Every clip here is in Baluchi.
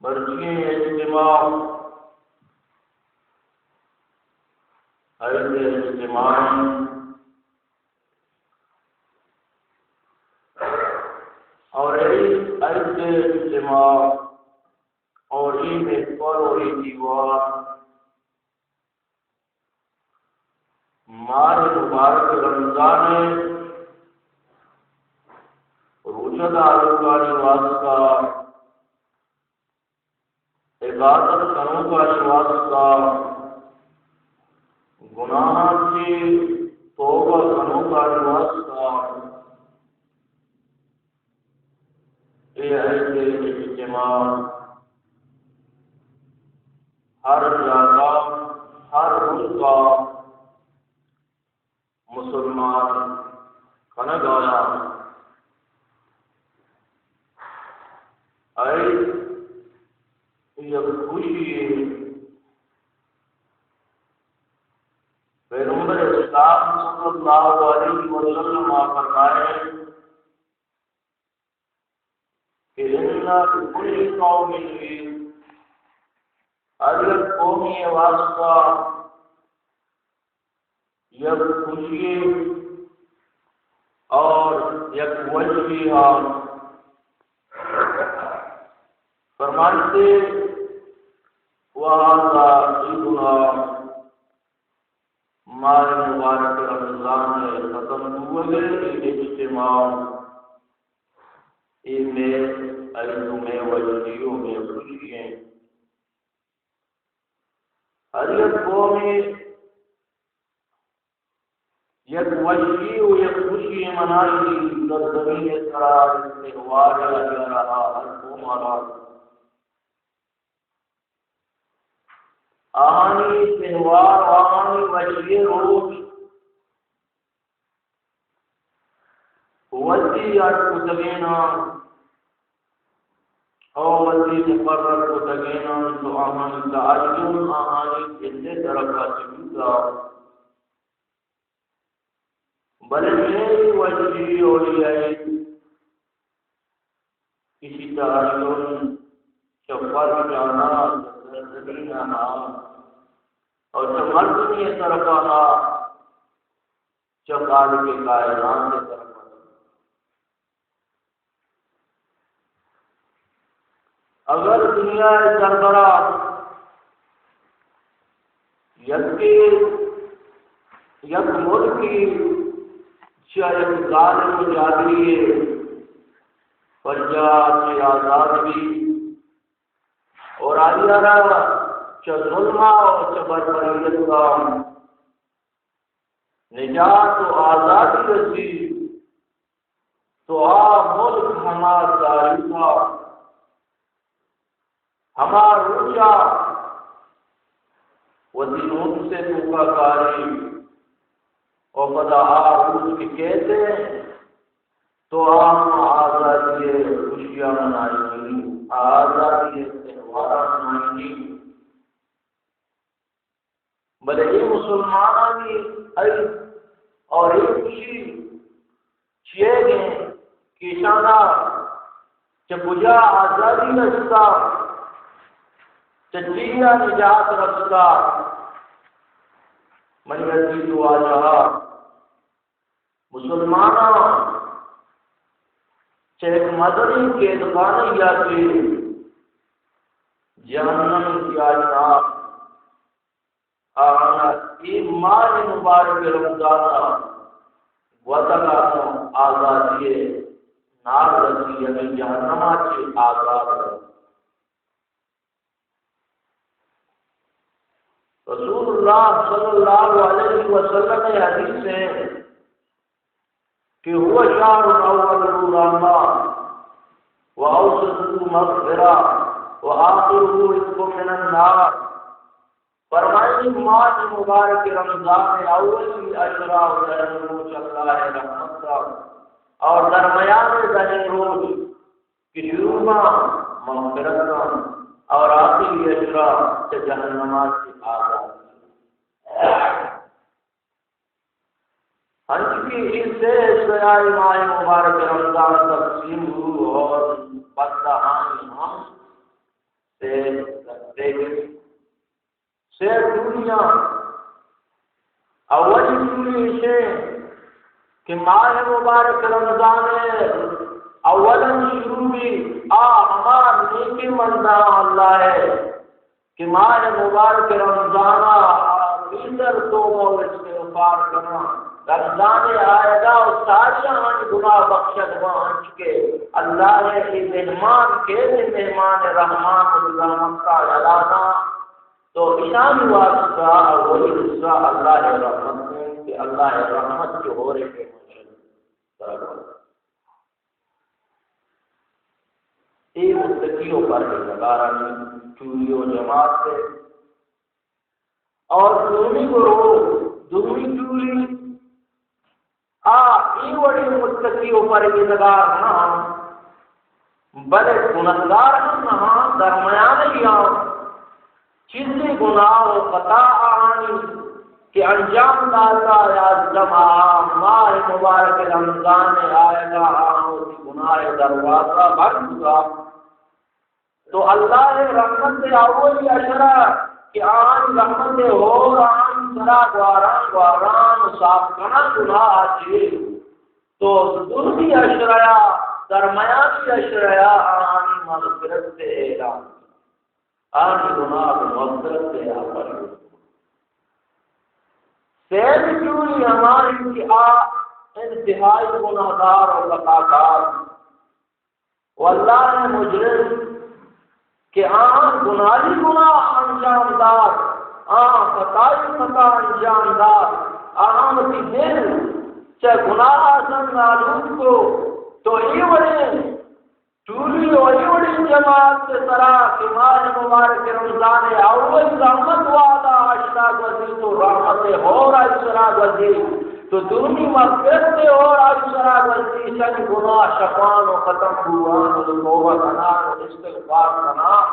مرچی اجتماع، عید اجتماع اور عید، عید اجتماع اور عید پر اور عید دیوار ماہ مبارک رمضان ءِ روچہ داروکانی واسطہ، عبادت کنوکانی واسطہ، گناہاں چہ توبہ کنوکانی واسطہ، اے عید اجتماع ہر جاگہ، ہر ملک ءَ مسلمان کنگ ءَ آیاں۔ عید یک خوشی یے۔ پیغمبر اسلام صلی اللہ علیہ وسلم ءَ فرمائے کہ ان لکل قوم عید، ہر یک قومی واسطہ یک خوشی اور یک وشی ہا۔ فرمانتے، وهذا عیدنا، ماہ مبارک رمضان ءِ ختم بوگ ءِ اے اجتماع، اے مئے عید و مئے وشی و مئے خوشی ایں۔ ہر یک قومے یک وشی و یک خوشی منائی، سرزمین ءِ سرا تہوار ءَ آئی ءَ را ہر قوم ءَ را آہانی تہوار، آہانی وشی ءِ روچ وتی اڈ کتگیناں، او وتی مقرر کتگیناں، تو آہانی تعین، آہانی جند ءِ طرفا چہ بوتا۔ بلے مئے وشی اولی عید، ایشی تعین چہ فرشانا، چہ سرزمینانا، اور چہ مردمی طرفانا، چہ خالق کائنات طرفانا۔ اگر دنیا ءِ سربرا یکے، یک ملکے چہ یک ظالم و جابری ءِ پنجا چہ آزاد بی اور آئی ءَ را چہ ظلم ءَ و چہ بربریت ءَ نجات و آزادی رسی، تو آ ملک ہما تاریخ ءَ، ہما روچ ءَ وتی نوٹس ءِ توکا کاری، و پدا آ روچ کہ کیت، تو آ ہم آزادی ءِ خوشیاں منائینی، آزادی ءِ تہواراں منائینی۔ بلے اے مسلمانانی عید اور اے خوشی چیئے گیں کہ ایشانا چہ کجا آزادی رستا، چہ چیا نجات رستا؟ منی عزیز و واجہاں، مسلماناں چہ یک مزنیں قیدخانہ یا کہ جہنم یا نار، آہانا اے ماہ مبارک رمضان ءَ گوزگ ءَ آزادی ءِ نار رسی، یعنی جہنم ءَ چہ آزاد رسی۔ رسول اللہ صلی اللہ علیہ وسلم ءِ حدیث ایں کہ هو شهر أوله رحمة وأوسطه مغفرة وآخره عتق من النار۔ فرمائنی، ماہ مبارک رمضان ءِ اولی عشرہ و دہیں روچ اللہ ءِ رحمت ءَ، اور درمیان ءِ دہیں روچ کہ شروع باں مغفرت ءَ، اور آخری عشرہ چہ جہنم ءَ چہ آزادی۔ ہنچ اے سے اشرائے ماہ مبارک رمضان تقسیم ہو اور بندہ ہم سے سے دنیا اولی ٹولی ایشیں کہ ماہ مبارک رمضان ءِ اولاً شروع بی، آ ہما نیکیں بندہ اللہ ءِ کہ ماہ مبارک رمضان ءَ آ پیسر توبہ و استغفار کناں، رمضان ءِ آیگا و ساری آہانی گناہ بخشگ باں، انچکہ اللہ ءِ اے مہمان کہ مہمان رحمان و رحمت کا اعلانہ تو ایشانی واسطہ اولی حصہ اللہ ءِ رحمت ایں کہ اللہ ءِ رحمت چو ہورے پیما شنت۔ اے متقی و پرہیزگارانی ٹولی و جماعت ایں۔ اور دومی گروہ، دومی ٹولی، آ اے وڑیں متقی و پرہیزگار نہ آں، بلے گنہگار ہم نہ آں، درمیانگی آں۔ چیزے گناہ و خطا آہانی کہ انجام داتا، یا دم آ ماہ مبارک رمضان ءِ آیگا آہاں وتی گناہ ءِ دروازہ بند بوتا۔ تو اللہ ءِ رحمت ءِ اولی عشرہ کہ آہانی رحمت ءِ ہور آہانی سرا گواران گواران و صاف کنان گناہ ءَ چہ، تو دومی عشرہ یا درمیانی عشرہ یا آہانی مغفرت ءِ اعلان، آہانی گناہ مغفرت ءِ آفر۔ سیمی ٹولی ہمائی کہ آ انتہائی گناہگار و خطاکار و اللہ ءِ مجرم کہ آہاں گناہی گناہ انجام دات، آہاں خطائی خطا انجام دات، آہاں وتی دل چہ گناہ ءَ زنگ آلود کو، تو اے وڑیں ٹولی و اے وڑیں جماعت ءِ سرا کہ ماہ مبارک رمضان ءِ اول رحمت والا عشرہ گوزی، تو رحمت ءِ ہور آئی سرا گوزی، تو دومی مغفرت ءِ ہور آئی سرا گوزی، شن گناہ شفان و ختم بوان و توبہ کنان و استغفار کنان۔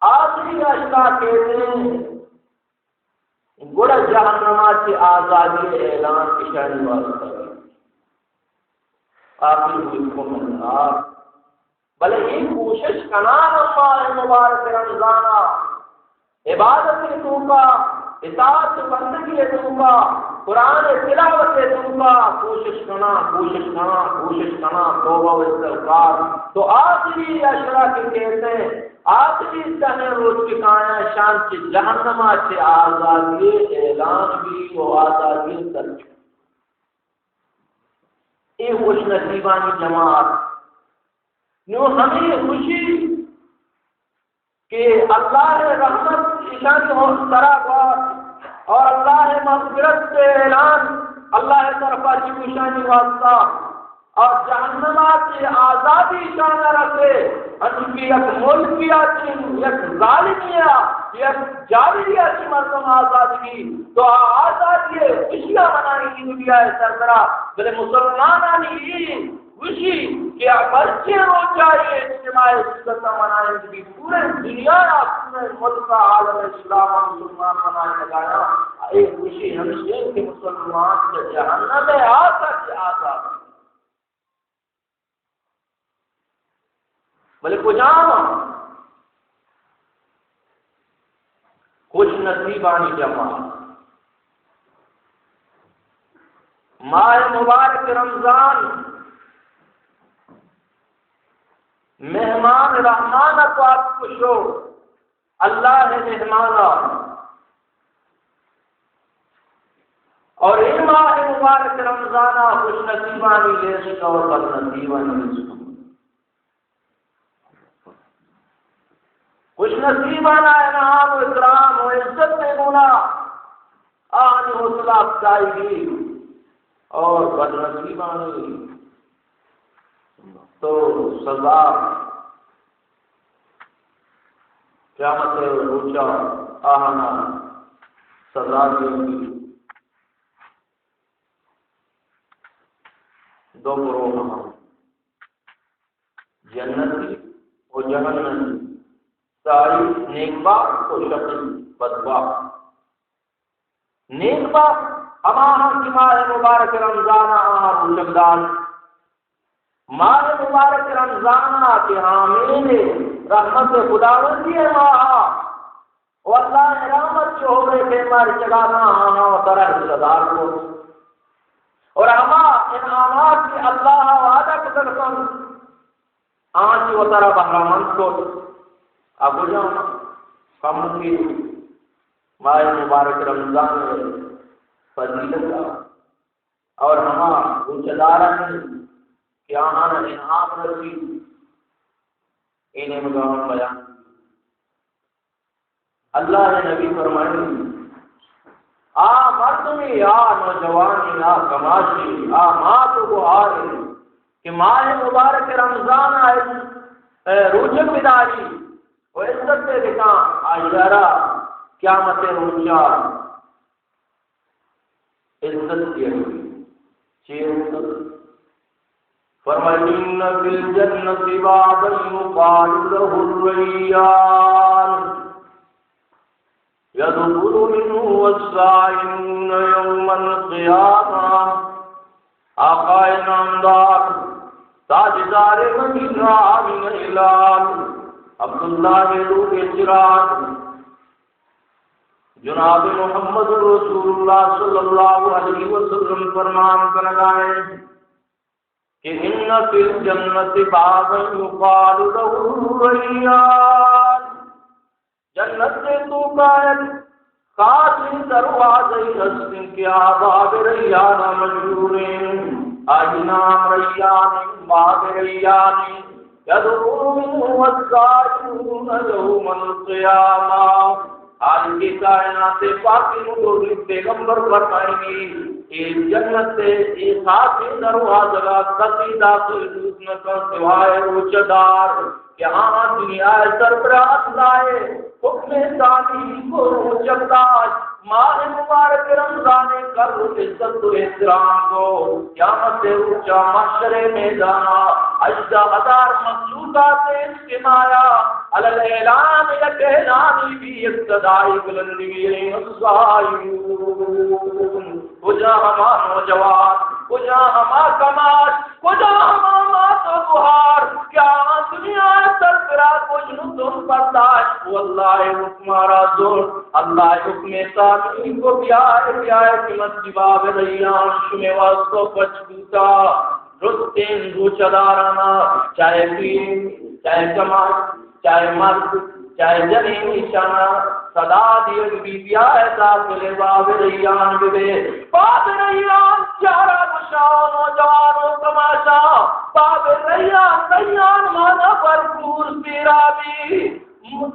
آخری عشرہ کیتیں، گڑا جہنم ءَ چہ آزادی ءِ اعلان اشانی واسطہ۔ آخر ہوئے کو من نار۔ بلے اے کوشش کنان ہم ماہ مبارک رمضان ءَ عبادت ءِ توکا، اطاعت و بندگی ءِ توکا، قرآن ءِ تلاوت ءِ توکا کوشش کنان، کوشش کنان، کوشش کنان، توبہ و استغفار۔ تو آخری عشرہ کہ کیتیں، آخری دہیں روچ کہ کایاں، شان چہ جہنم ءَ چہ آزادی ءِ اعلان بی و آزادی ءِ سرچ۔ اے خوش نصیبانی جماعت۔ نوں ہمے خوشی کہ اللہ ءِ رحمت ایشانی سرا بات اور اللہ ءِ مغفرت ءِ اعلان اللہ ءِ طرفا چہ ایشانی واسطہ اور جہنم ءَ چہ آزادی ایشان ءَ رسے، انچو کہ یک ملکی ءَ چہ یک ظالمی ءَ، یک جابری ءَ چہ مردم آزاد بی، تو آ آزادی ءِ خوشی ءَ منائیں دنیا ءِ سربرا، بلے مسلمانانی اے خوشی کہ آ مرچی روچ ءَ اے اجتماعی صورت ءَ منائینگ بی، پورے دنیا ءَ، پورے ملک ءَ، عالم اسلام ءَ مسلمان منائینگ ءَ آیاں۔ اے خوشی ہمیش انت کہ مسلمان چہ جہنم ءِ آس ءَ چہ آزاد۔ بلے کجام؟ خوش نصیبانی جماعت۔ ماہ مبارک رمضان مہمان رحمان ءَ پاک کشو، اللہ ءِ مہمان ءَ۔ اور اے ماہ مبارک رمضان ءَ خوش نصیبانی لسٹ اور بد نصیبانی لسٹ۔ خوش نصیبانا انعام و اکرام و عزت ءِ گونا آہانی حوصلہ افزائی بی اور بد نصیبانی تو سزا قیامت ءِ روچا آہانا سزا دیگ بی۔ دو گروہ ہم جنتی و جہنمی، سعید نیک بخت و شقی بدبخت۔ نیک بخت ہماہاں کہ ماہ مبارک رمضان ءَ آہاں روچگ داشت۔ ماہ مبارک رمضان ءَ کہ آمین رحمت خداوندی ءِ ماہ ءَ، و اللہ ءِ رحمت چو ہورے پیما رچگا آہاں وترا حصہ دار کو۔ اور ہما انعامات کہ اللہ ءَ وعدہ کتگ انت، آنچ وترا بہرامند کت۔ ابو جان، کم کی ماہ مبارک رمضان ءِ فضیلت ءَ اور ہما روچہ دارانی کہ آہاں انعام رسیت، اے نیمگا ہم بیان۔ اللہ ءِ نبی فرمائنی، آ مردمے، آ نوجوانے، آ کماشے، آ مات و گوہارے کہ ماہ مبارک رمضان ءَ روچگ بداری و عزت بکاں، آئی ءَ را قیامت ءِ روچا عزت دیگ بیت۔ چے عزت؟ فرمائیت، إن في الجنة بابا يقال له الريان يدخل منه الصائمون يوم القيامة۔ آقائے نامدار، تاجدار مدینہ، آمین ہلال، عبداللہ ءِ لوگ ءِ چراگ، جناب محمد رسول اللہ صلی اللہ علیہ وسلم فرمان کنگا ایں کہ إن في الجنة بابا يقال له الريان، جنت ءِ توکا یک خاصیں دروازے ہست انت کہ آ باب ریان ءَ مشہور انت، آئی نام ریان انت، باب ریان انت۔ يدخل منه الصائمون يوم القيامة۔ حال کہ کائنات پاک نور پیغمبر فرمائنی، اے جنت ءِ اے خاصیں دروازگا کسی داخل بوت نہ کنت سوائے روچہ دار، کہ آہاں دنیا ءِ سربراہ اللہ ءِ حکم ثانی کو روچگ داشت، ماہ مبارک رمضان ءِ قدر و عزت و احترام کو، قیامت ءِ روچا محشر ءِ میدانا ہژدہ ہزار مخلوقات ءِ اجتماعا علی الاعلان یک اعلانے بی، یک صدائے بلندی بی، الصائمون۔ کجا ہما نوجوان، کجا ہما کماش، کجا ہما مات و گوہار کہ آ دنیا ءِ سربراہ گژن و تن برداشت کو، اللہ ءِ حکم ءَ را زرت، اللہ ءِ حکم ثانی کو، بیائے، بیائے کہ مرچی باب ریان شمے واسطہ پچ بوتا۔ درستیں روچہ دارانا، چاہے پیر، چاہے کماش، چاہے مرد، چاہے جنین، ایشانا صدا دیگ بیت، بیائے داخل باب ریان ببے۔ باب ریان چارا گشاں نوجوان و کماشاں، باب ریان، ریان مانا بھرپور سیرابی۔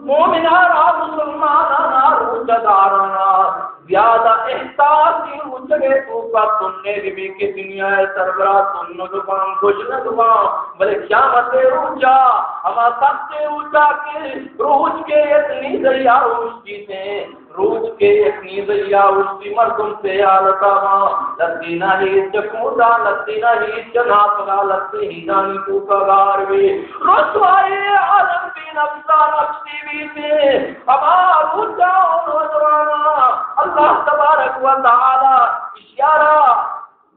مومنانا، مسلمانانا، روچہ دارانا زیادہ احساس ایں روچگ ءِ توکا تنے ببی کہ دنیا ءِ سربراہ تنگ باں، گژنگ باں، بلے قیامت ءِ روچا، ہما سختیں روچا کہ روچ کہ یک نیزہ ءَ اوشتیت، روچ کہ یک نیزہ ءَ اوشتی، مردم سے حالتا باں، لہتینا ہیچ چکوتا، لہتینا ہیچ چناپگا، لہتیں ہیزانی توکا گار بی۔ رسوائی عالم بی، نفسا نفسی بیت۔ ہما روچا او نوجوانا، اللہ تبارک و تعالی اشیارا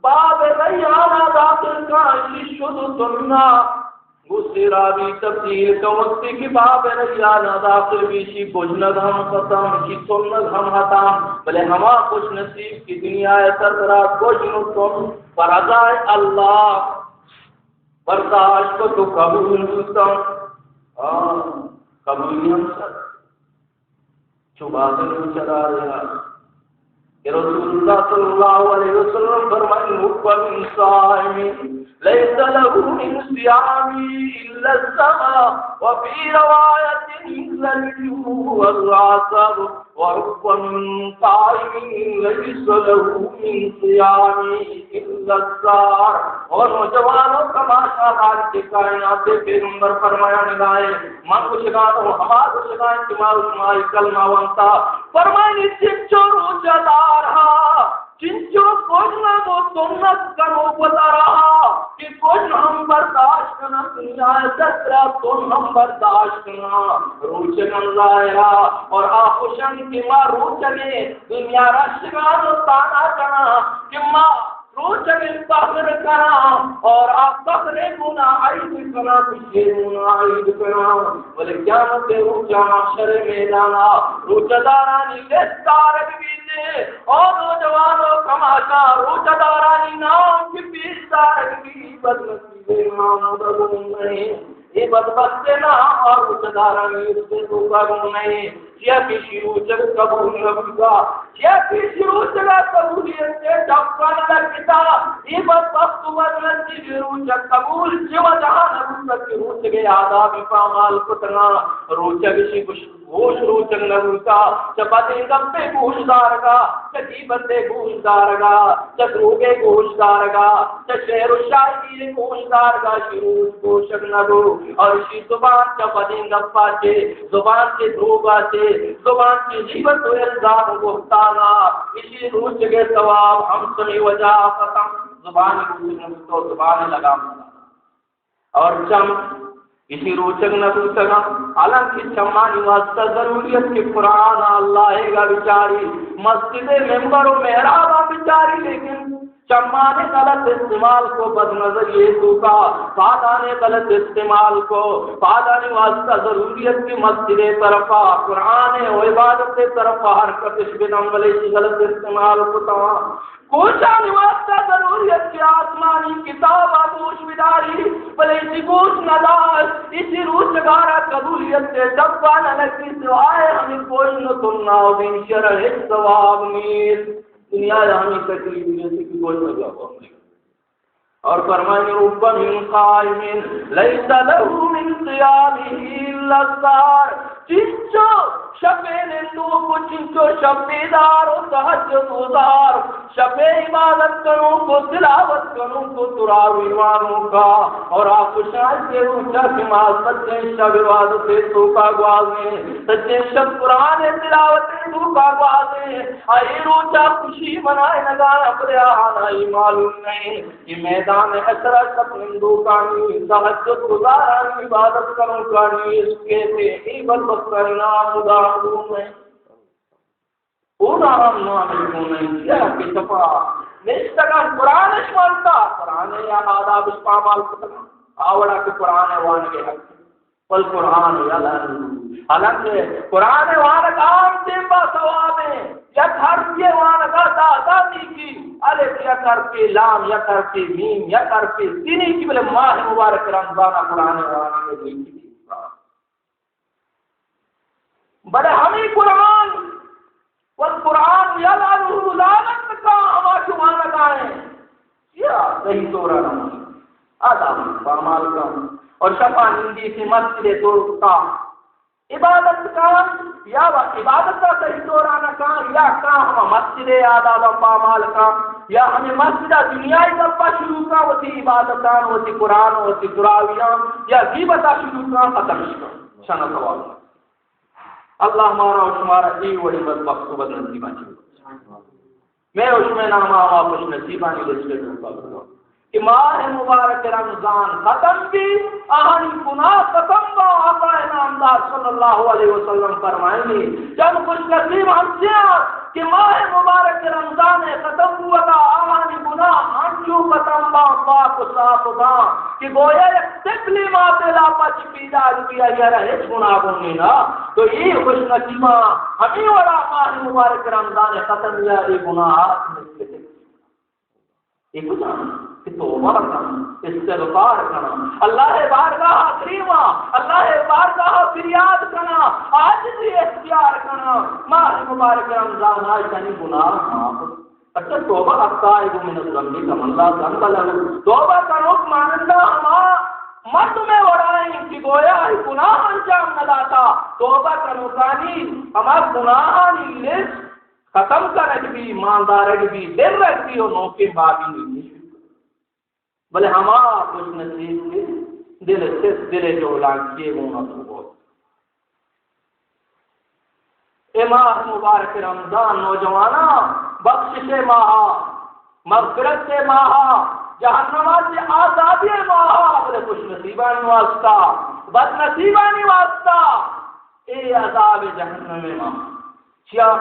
باب ریانا داخل کاں، اشی شد و تنا گوں سیرابی تبدیل کاں۔ وقتی کہ باب ریانا داخل بی، اشی گژنگ ہم ختم، اشی تنگ ہم ختم۔ بلے ہما خوش نصیب کہ دنیا ءِ سربراہ گژن و تن پہ رضائے اللہ برداشت کت و قبول بوتاں۔ آ، قبولی ہم سر۔ چو بازیں روچہ دارے ءَ کہ رسول اللہ صلی اللہ علیہ وسلم فرمائیں، رب من صائم ليس له من صيامه إلا الظمأ، وفي رواية إلا الجوع والعطش، ورب من قائم ليس له من قيامه إلا السهر۔ او نوجوان و کماشاں، حال کہ کائنات ءِ پیغمبر فرمائینگا ایں، من گوشگا آں، ہما گوشگا ایں کہ ما و شما اے کلمہ وانتا، فرمائینی چنچو روچہ دار ہا، چنچو کژن ءَ گوں تنک کنوک وتارا کہ کژن ہم برداشت کناں، دنیا ءِ دسترا تن ہم برداشت کناں۔ روچگ انت ظاہرا اور آ خوش انت کہ ما روچگ ایں، دنیا را شگان و تانا کناں کہ ما روچگ ءَ فخر کناں اور آ فخر ءَ گوں عید کناں، خوشی ءَ گوں عید کناں۔ بلے قیامت ءِ روچ ءَ محشر ءِ میدان ءَ روچہ دارانی لسٹ آرگ بیت، او نوجوان و کماشاں، روچہ دارانی نام کہ پیش دارگ بیت، بدنصیب ءِ نام ءَ گوں نہ اِنت۔ اے بدبخت ءِ نام آ روچہ دارانی لسٹ ءِ توکا گوں نہ اِنت۔ چیا کہ ایشی روچگ قبول نہ بوتا، چیا کہ ایشی روچگ ءَ قبولیت ءِ ٹپا نہ لگتا، اے بدبخت و بدنصیب روچگ قبول چہ وجہ نہ بوتا کہ روچگ ءِ آداب پامال کتگاں۔ روچگ ایشی گوش، گوش روچگ نہ بوتا، چہ بدیں گپے گوش دارگا، چہ غیبت ءِ گوش دارگا، چہ دروگ ءِ گوش دارگا، چہ شعر و شاعری ءِ گوش دارگا، ایشی روچ گوشگ نہ بو۔ اور ایشی زبان چہ بدیں گپا چہ، زبان چہ دروگا چہ، زبان چہ غیبت و الزام و بہتانا، ایشی روچگ ءِ ثواب ہم سمی وجہ ختم۔ زبان روچگ نہ بوتا، زبان لگام۔ اور چم ایشی روچگ نہ بوتگاں، حالانکہ چمانی واسطہ ضروریت کہ قرآن ءَ اللہ ءَ بچاری، مسجد ءِ ممبر و محراب ءَ بچاری، لیکن چمانے غلط استعمال کو، بد نظری ءِ توکا پادانے غلط استعمال کو۔ پادانی واسطہ ضروریت کہ مسجد ءِ طرفا، قرآن ءِ و عبادت ءِ طرفا حرکتش بدن، بلے ایشی غلط استعمال کتاں۔ گوشانی واسطہ ضروریت کہ آسمانی کتاب ءَ گوش بداری، بلے ایشی گوش نہ داشت، ایشی روچگ ءَ را قبولیت ءِ ٹپا نہ لگی، سوائے ہمے گوش نہ تنا و بیشر ہچ ثواب نیست۔ دنیا ءَ ہمے تکلیف نیست کہ گوش نہ داشت۔ اور فرمائیں، رب من قائم لیس له من قیامه الا السحر۔ چنچو شپے نندوک و چنچو شپ بیدار و تہجد گزار، شپے عبادت کنوک و تلاوت کنوک و تراوی وانوکا، اور آ خوشاں کہ روچا کہ ما سجیں شپ عبادت ءِ توکا گوازیں، سجیں شپ قرآن ءِ تلاوت ءِ توکا گوازیں، آ اے روچا خوشی منائینگا، بلے آہانا اے معلوم نہ اِنت کہ میدان حشر ءَ شپ نندوکانی، تہجد گزارانی، عبادت کنوکانی عشق ءِ تہ ءَ اے بدبختانی نام مدام گون اِنت۔ او نام نام گون اِنت، چیا کہ شپا نشتگاں، قرآنش وانتا، قرآن ءِ آدابش پامال کتگاں، آ وڑا کہ قرآن ءِ وانگ ءِ حق۔ والقرآن يلعنه۔ حالانکہ قرآن ءِ وانگ عام دیم با ثواب اِنت۔ یک حرفے وانگا دہ دہ نیکی، الف یک حرفے، لام یک حرفے، میم یک حرفے، سی نیکی، بلے ماہ مبارک رمضان ءَ قرآن ءِ وانگ ءِ نیکی۔ بلے ہمے قرآن، والقرآن يلعنه، لعنت کا ہما کہ وانگا اِنت۔ چیا؟ صحیح طورا نہ وانت، آداب پامال کنت۔ اور شپا نندی سی مسجد ءِ توکا عبادت کنت، یا و عبادت ءَ صحیح طورا نہ کنت، یا کاں ہما مسجد ءِ آدابا پامال کنت، یا ہمے مسجد ءَ دنیائی گپا شروع کنت، وتی عبادتاں، وتی قرآن، وتی تراویحاں، یا غیبتا شروع کنت، ختمش کنت، شنا ثواب۔ اللہ مارا و شمارا اے وڑیں بدبخت و بدنصیباں چہ بچار۔ مئے و شمئے نام ءَ ہما خوش نصیبانی لسٹ ءِ توکا بکن کہ ماہ مبارک رمضان ختم بی، آہانی گناہ ختم با۔ آقا نامدار صلی اللہ علیہ وسلم فرمائنی، چند خوش نصیب ہنچیں اَنت کہ ماہ مبارک رمضان ءِ ختم بوتا، آہانی گناہ ہنچو ختم با، پاک و صاف با کہ گویا یک طفلے ماتے لاپا چہ پیداگ بی، آئی ءَ را ہچ گناہ گون نہ۔ تو اے خوش نصیباں ہمے وڑا ماہ مبارک رمضان ءِ ختم یا اے گناہ اے کجام؟ کہ توبہ کن، استغفار کن، اللہ ءِ بارگاہ ءَ گریواں، اللہ ءِ بارگاہ ءَ فریاد کن، عاجزی اختیار کن، ماہ مبارک رمضان ءَ آئی گناہ معاف۔ اچھا، توبہ التائب من الذنب کمن لا ذنب لہ۔ توبہ کنوک مانندا ہما مردمے وڑا اِنت کہ گویا آئی گناہ انجام نہ داتا۔ توبہ کنوکانی ہما گناہانی لسٹ ختم کنگ بی، ماندارگ بی، درگ بی و نوکیں بابی نیش۔ بلے ہما خوش نصیب کہ دل ءِ سست، دل ءِ جہلانکی ءَ گون اتکگ بوت۔ اے ماہ مبارک رمضان، نوجواناں، بخشش ءِ ماہ ءَ، مغفرت ءِ ماہ ءَ، جہنم ءَ چہ آزادی ءِ ماہ ءَ، بلے خوش نصیبانی واسطہ، بد نصیبانی واسطہ اے عذاب جہنم ءِ ماہ۔ چیا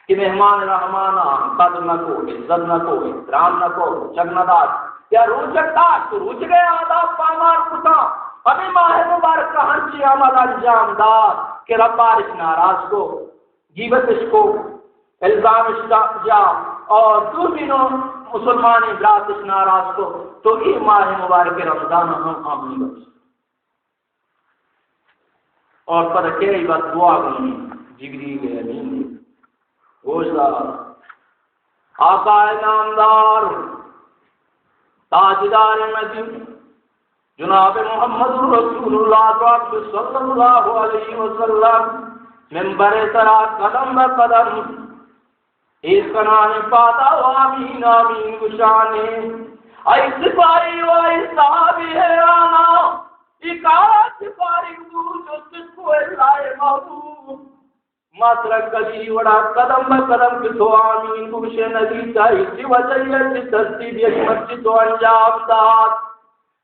کہ مہمان رحمان ءَ قدر نہ کو، عزت نہ کو، احترام نہ کو، روچگ نہ دات، یا روچگ دات تو روچگ ءِ آداب پامال کتا۔ ہمے ماہ مبارک ءَ ہنچیں عمل انجام دات کہ رب ءَ اش ناراض کو، غیبت اش کو، الزام اش جا، اور دومی نو مسلمانی برات اش ناراض کو، تو اے ماہ مبارک رمضان ہم آمنی بخش۔ اور پدا کئی بد دعا گونی؟ جبریل امین۔ گوش دار، آقا نامدار، تاجدار مدینہ، جناب محمد رسول اللہ پاک صلی اللہ علیہ وسلم ممبر سرا قدم بہ قدم ایسکنان پادا و آمین آمین گشانے۔ ای سپاہی و ای صحابی حیرانا، ای کارا چہ فارغ بو، جستش کو اللہ محبوب، ما ترا کدی وڑا قدم بہ قدم کہ تو آمین گوشے ندیتا، چی وجہ یا چی ترتیب یک مرچی تو انجام دات؟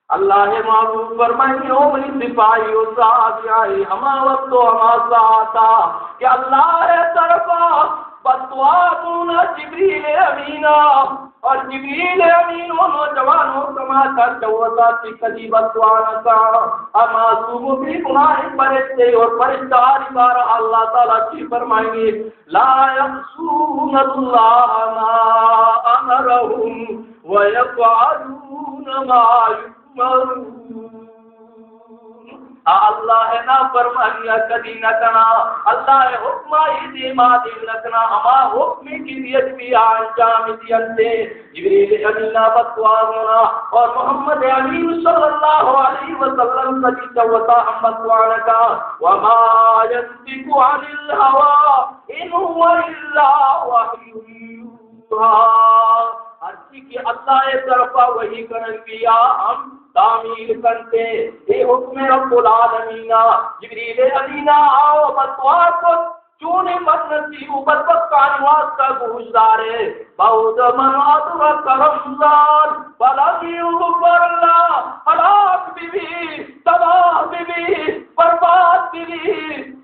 اللہ محبوب فرمائی، او منی سپاہی و صحابیاں، ہما وقت و ہما ساعتا کہ اللہ طرفا بددعا گونا جبریل امینا، اور جبریل امین و نوجوان و کماتا چوتا چی کدی بددعا نکا۔ ہما معصوم و بے گناہ فرشتے اور فرشتہ آری بارا اللہ تعالی چی فرمائیں گے؟ لا یعصون اللہ ما امرهم ویفعلون ما یؤمرون۔ آ اللہ ءِ نافرمانی ءَ کدی نہ کنا، اللہ ءِ حکم ءَ اے دیما دیم نہ کنا، ہما حکم کہ دیگ بی آ انجام دینتے۔ جبریل امین ءَ بددعا گونا اور محمد امین صلی اللہ علیہ وسلم کدی چوتا ہم بددعا نہ کا۔ وما ينطق عن الهوى إن هو إلا وحي يوحى۔ ہرچی کہ اللہ ءِ طرفا وحی کنگ بیا ہم تعمیل کنتے۔ اے حکم رب العالمین ءَ۔ جبریل امین ءَ آؤ بددعا کت، چونیں بدنصیب و بدبختانی واسطہ گوش دارے۔ بعد من أدرك رمضان فلم يغفر له، ہلاک بہ بی، تباہ بہ بی، برباد بہ بی،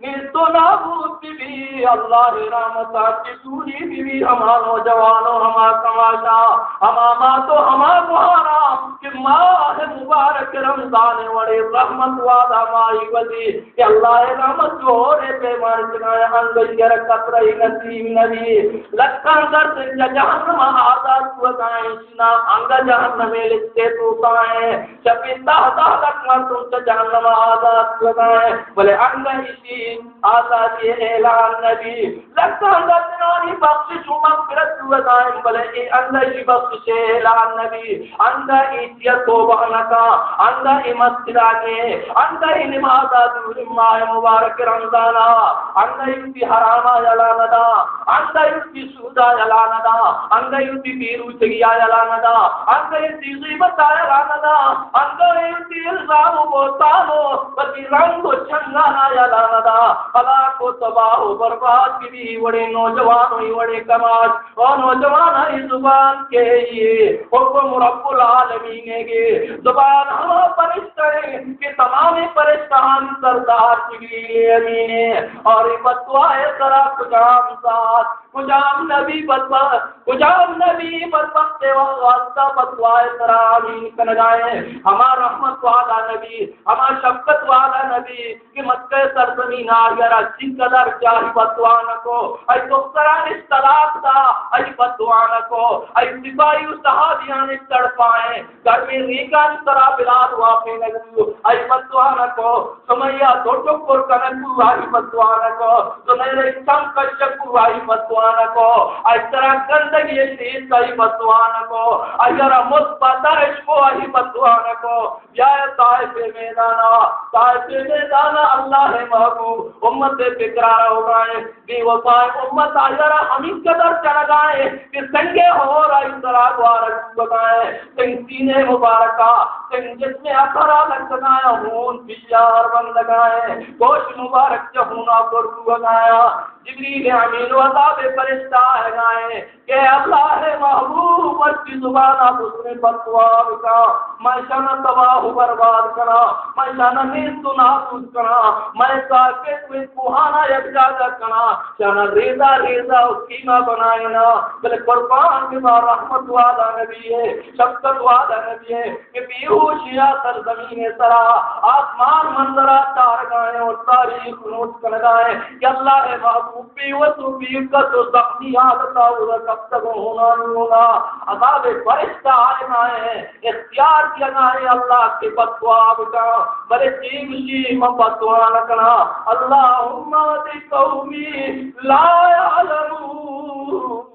نیست و نابود بہ بی۔ اللہ ءِ رحمت ءَ چہ دوری بہ بی ہما نوجوان و ہما کماشا، ہما مات و ہما گوہارا کہ ماہ مبارک رمضان ءِ وڑیں رحمت والا ماہی وزی کہ اللہ ءِ رحمت جوڑے پیمان کنائے، انگہ ایشی ءَ را قطرہ نصیب نبی۔ لکھاں درد چہ جہنم آزاد بوگائیں، نام انگہ جہنم ءِ لسٹ ءِ توکا ایں۔ شپی دہ دہ لکھ مردم چہ جہنم آزاد بوگا ایں، بلے انگہ ایشی آزادی اعلان نبی۔ لکھاں درجنانی بخشش و مغفرت بوگا ایں، بلے اے انگہ ایشی بخشش اعلان نبی۔ انگہ ایشی توبہ نکا، انگہ اے مسجد آگے، انگہ اے نماز آ دور ماہ مبارک رمضان آ، انگہ ایشی حرام آ یلا ندا، انگہ ایشی سودا یلا ندا، انگہ وتی بے روچگیا یلا ندا، انگہ وتی غیبتا یلا ندا، انگہ وتی الزام و بہتان و وتی رنگ و چنگانا یلا ندا۔ ہلاک و تباہ و برباد بہ بی وڑیں نوجوان و وڑیں کماش۔ او نوجوان، ای زبان کہ اے حکم رب العالمین ءِ گے۔ زبان ہما فرشتہ ایں کہ تمام فرشتہانی سردار جبریل امین ایں۔ اور اے بددعا ءِ سرا کجام ذات، کجام نبی بدبخت، کجام نبی بدبخت ءِ واسطہ بددعا ءِ سرا آمین کنگا ایں؟ ہما رحمت والا نبی، ہما شفقت والا نبی کہ مکہ سرزمین آئی را چنقدر چاہی بددعا نکو، ای دختران اش طلاق دا، ای بددعا نکو، ای سپاہی و صحابیان اش تڑپائیں، گرمیں ریکانی سرا بلال واپینگ بو، آئی بددعا نہ کو۔ سمیہ دو ٹکر کنگ بو، آئی بددعا نہ کو۔ زنیر چم کشگ بو، آئی بددعا نہ کو۔ آئی سرا گندگی شیت، آئی بددعا نہ کو۔ آئی را مصباح درش کو، آئی بددعا نہ کو۔ بیا طائف میدانا، طائف میدانا اللہ محبوب امت فکرا روگائیں۔ بے وفائیں امت آئی را ہمینقدر چڑگائیں کہ سنگ ہور آئی سرا گوارگ بوگائیں، سنگ سینے مبارکا، سنگ جسم اطہرا لگتگائیں، ہون پی شیار بندگائیں، گوش مبارک چہ ہونا پر بوگائیں۔ جبریل امین و عذاب فرشتہ آئیگائیں کہ اللہ محبوب، مرچی زبانا بزریں بددعا بکا، من شانا تباہ و برباد کنا، من شانا نیست و نابود کنا، من ساکت و کوہانا یک جاگہ کنا، شانا ریزہ ریزہ و قیمہ بنائینا۔ بلے قربان ببا، رحمت والا نبی ہے، شفقت والا نبی ہے۔ کہ بیہوشی ءَ سرزمین ءِ سرا، آسمان منظرا چارگائیں اور تاریخ نوٹ کنگائیں کہ اللہ ءِ محبوب بے وس و بے کس و زخمی حالتا اودا کپتگ و ہونانی ہونا عذاب فرشتہ آئیگائیں، اختیار دیگائیں اللہ کہ بددعا بکاں، بلے چی گوشی، من بددعا نہ کناں۔ اللہم اہد قومی لا یعلمون۔